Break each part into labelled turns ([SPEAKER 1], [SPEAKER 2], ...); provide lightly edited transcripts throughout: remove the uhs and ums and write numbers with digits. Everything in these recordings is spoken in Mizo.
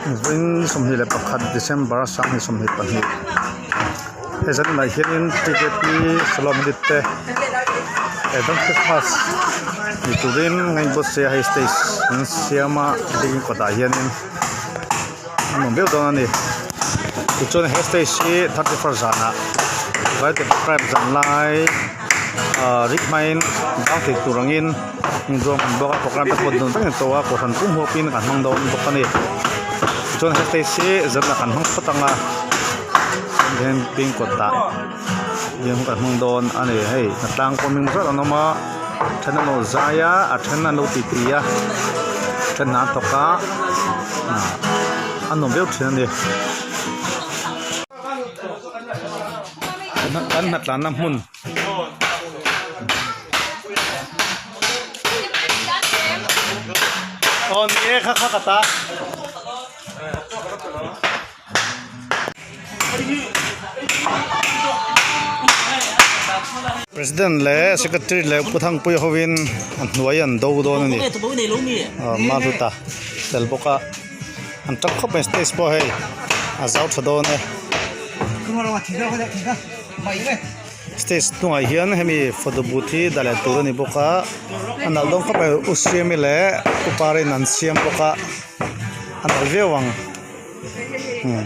[SPEAKER 1] Vawiin 21 December 2022 hei zan inah hianin TKP Salom unit te advance Christmas ni turin a inbuatsaih a hei stage an siam a building kawtah hianin a nuam viau dawn a ni tichuan he stage hi 31st zanah vai te crime zan lai ahh rik hmain dang thei tur angin inzuam an bawk a program te pawh dun vek a ni tawh a kohhran pum huapin an hmang dawn bawk a ni tichuan he stage hi zanah kan hmang phawt ang a then ping kawtah hian kan hmang dawn a ni hei hnatlang pawh hming zat an awm a then an lo zai a a then an lo titi a then an thawk a a nuam viau thin a ni. Kan hnatlanna hmun. Aw ni e kha kha ka ta. President leh secretary leh Pu Thangpuia hovin a hnuai an do dawn a ni. Aw Maluta tel bawk a an tap khawp mai stage pawh hei a zau tha dawn e. Stage hnungah hian hemi photo booth hi dah leh tur a ni bawk a a nalh dawn khawp mai u siami leh u parin an siam bawk a a nalh viau ang umm.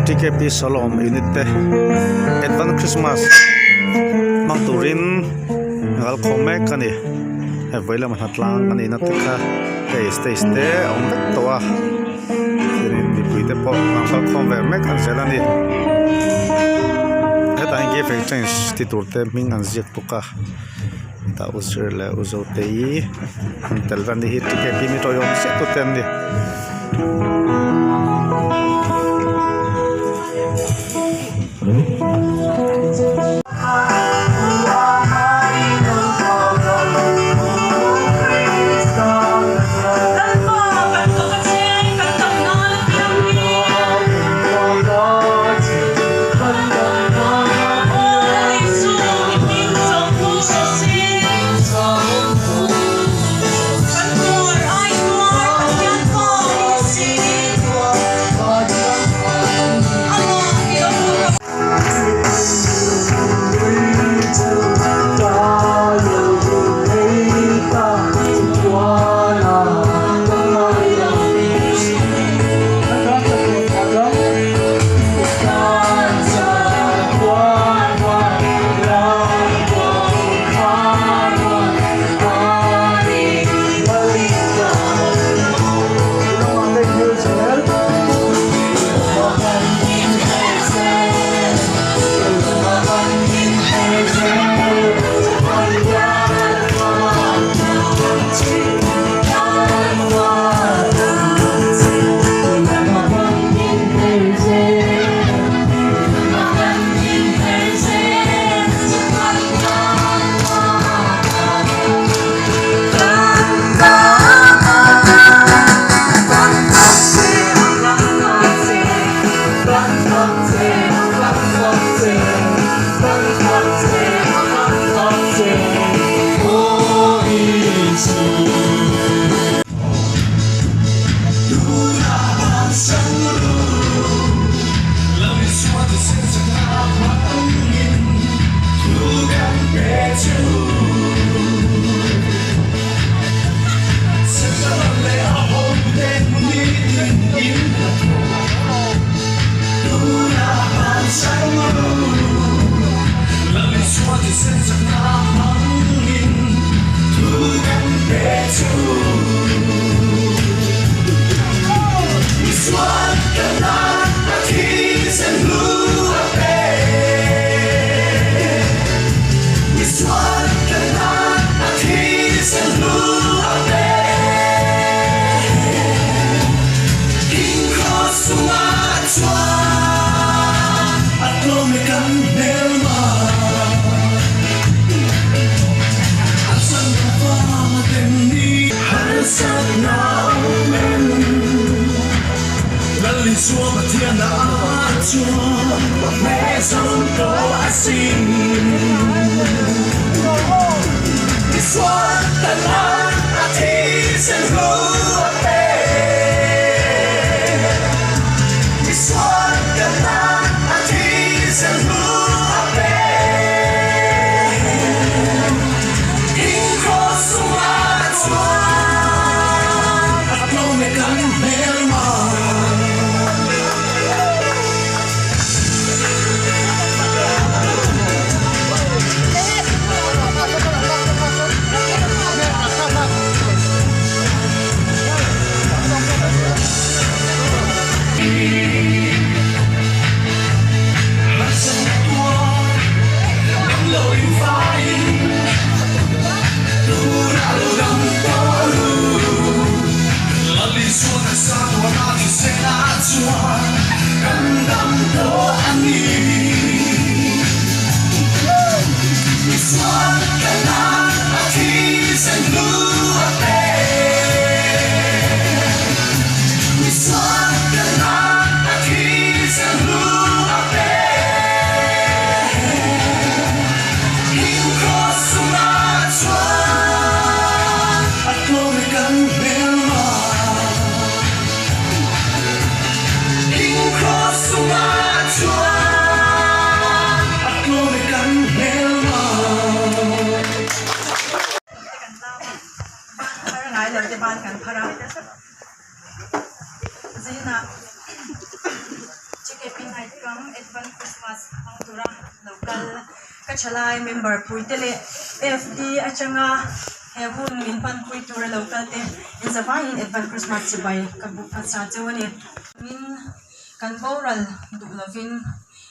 [SPEAKER 1] TKP Shalom unit te advance Christmas hmang turin kal khawm mek a ni hei vei lamah hnatlang a nihna te kha hei stage te a awm vek tawh a chuanin mipui te pawh an kal khawm ve mek ang zel a ni hetah hian gift exchange ti tur te hming an ziak bawk a. Tah u zir leh u zo te hi an tel ve a ni hi ticket hi mi tawiawm chiah tu te an ni.
[SPEAKER 2] Kan boral duh lovin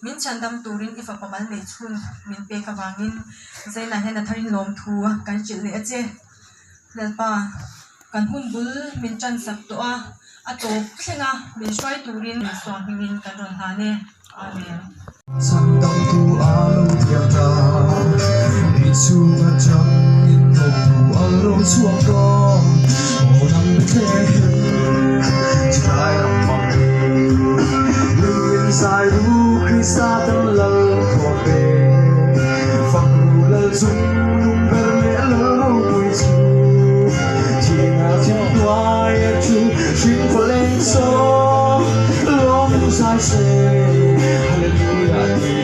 [SPEAKER 2] min chhandam turin i fapa mal nei chhun min pek avangin Zainah hian a tharin lawmthu kan hrilh leh a che. Lalpa, kan hun bul min tansak tawh a, a tawp thleng a min hruai turin Isua hmingin kan rawn hlan e. Amen.
[SPEAKER 3] Chhandamtu a lo thiam ta, i chhung atangin lawmthu a lo chhuak ta, aw nang Bethlehem, chulai ram mang Lungin zai ru Krista tan lal thuam ve, fak ru lal chung lung ber leh lal ropui chu, thina thim hnuai a thu hring khawleng saw lawmin zai se Hallelujah ti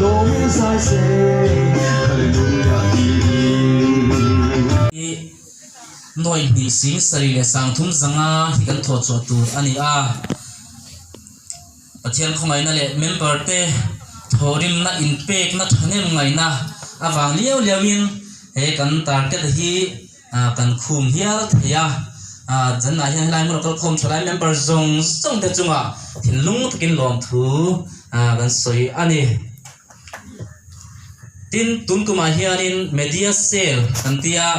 [SPEAKER 3] lawmin zai se Hallelujah ti.
[SPEAKER 4] Hi nuai hnih sing sarih leh sangthum zanga hi kan thawh chhuah tur a ni a. Pathian khawngaihna leh member te thawhrimna inpekna thahnem ngaihna avang liau liauin he kan target hi kan khum hial thei a. Zanah hian helai hmun a kalkhawm tha lai member zawng zawng te chungah thinlung takin lawmthu kan sawi a ni. Tin, tun kumah hianin media cell kan ti a.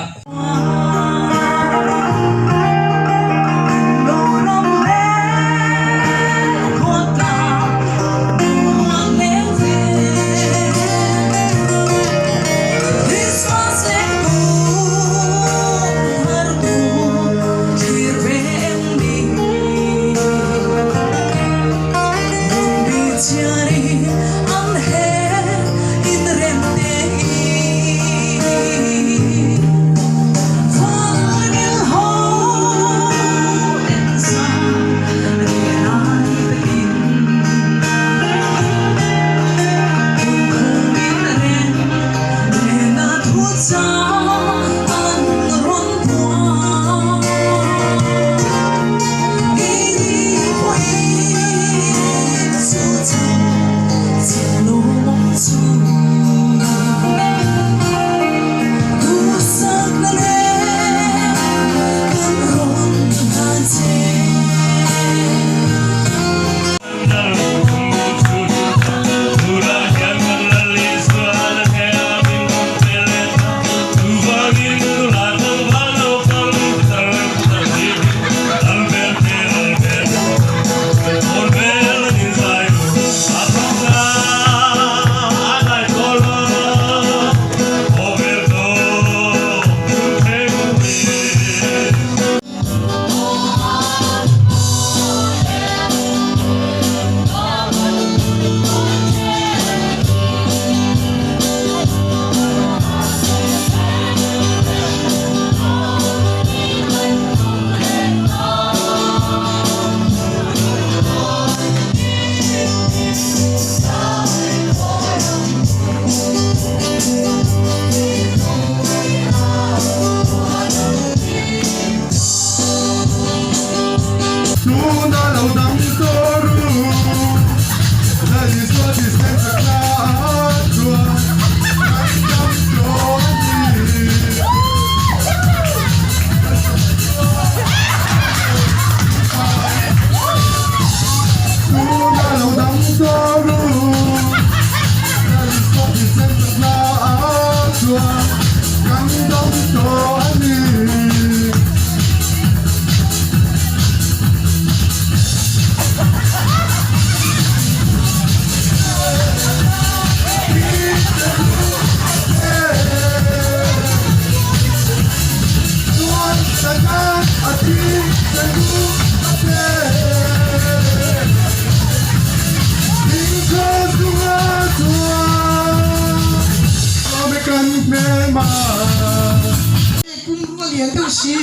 [SPEAKER 5] Pumrua lian deuh si,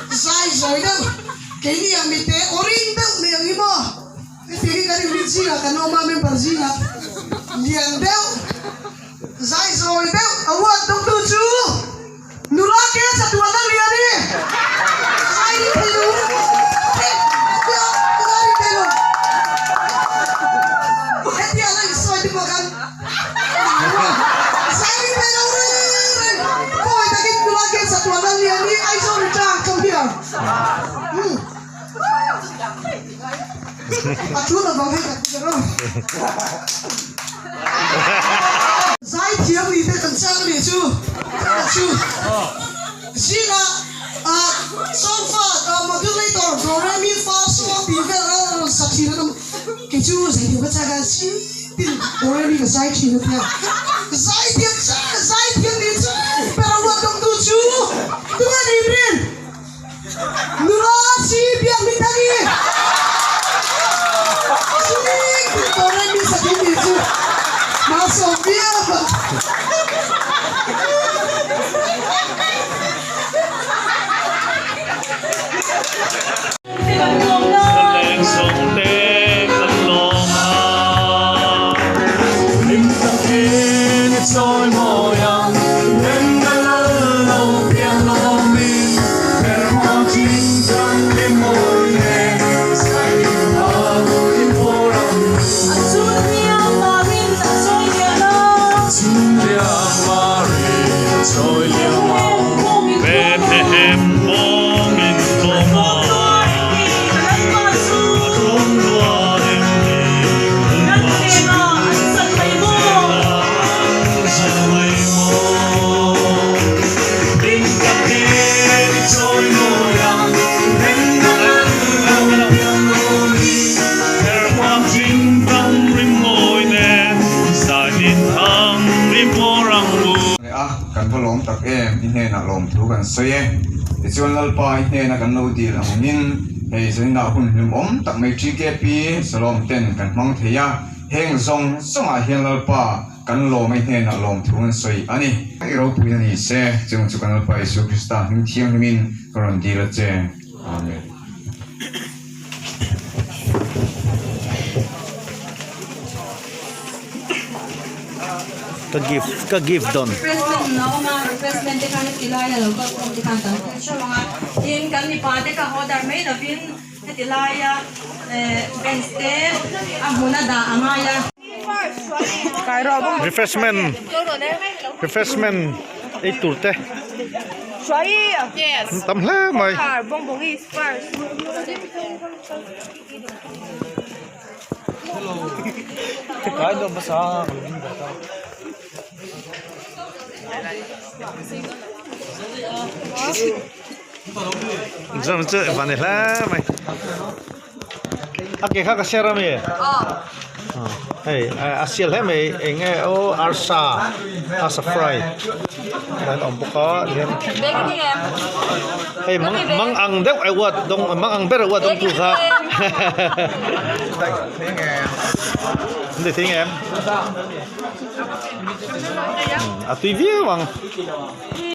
[SPEAKER 5] zai zawi deuh, keini ang mite awrin deuh nei ang hi maw? Hetiang hi kan inrin zingah kan awm a, member zingah lian deuh, zai zawi deuh a huat dawngtu chu Nula ke chatuan a lian i zai ri thei lo zai ri thei lo hetiang a insawi te pawh khan zai ri thei lo reng reng pawi takin nula ke chatuan a lian i Aizawl return come here a thu lovang hei ka ti ber aw. Zaithiam ni te kan chang anih chu chu zingah ah solfa modulator do re mi fa so tih vel a rawn sa thin an awm kei chu zaithiam ka chak a tin do re mi ka zai thin a tia zaithiam zaithiam ni chu ber a ruat dawk tu chu tunge ni rin Nula si biak min thang i Sing tih tawh reng mi sakin nih chu malsawm viau a.
[SPEAKER 6] A, kan va lawm tak em? I hnenah lawmthu kan sawi e. Tichuan Lalpa i hnena kan lo dil angin hei zaninah hun hlimawm tak mai TKP Salawm ten kan hmang thei a, heng zawng zawngah hian Lalpa kan lawm a i hnenah lawmthu kan sawi a ni. I ropui a ni se, chung chu kan Lalpa Isua Krista hming thianghlimin ka rawn dil a che. Amen.
[SPEAKER 1] Ka gift ka gift dawn.
[SPEAKER 2] Refreshment a awm a, refreshment te khan heti laia lo kal khawm te khan kan thil hreuh ang a, tin kan mipa te kha haw dar mai lovin heti laia bench te a hmun a dah a ngai a.
[SPEAKER 1] Refreshment refreshment ei tur te an tam hle mai. Zam chu van ni hle mai a ke kha ka share ami hei a sial hle mai eng nge aw arsa arsa fry an awm bawk a tihian hei mang mang ang deuh ai uat dawng mang ang ber a uat dawng tu kha an ti thing em a tui viau ang.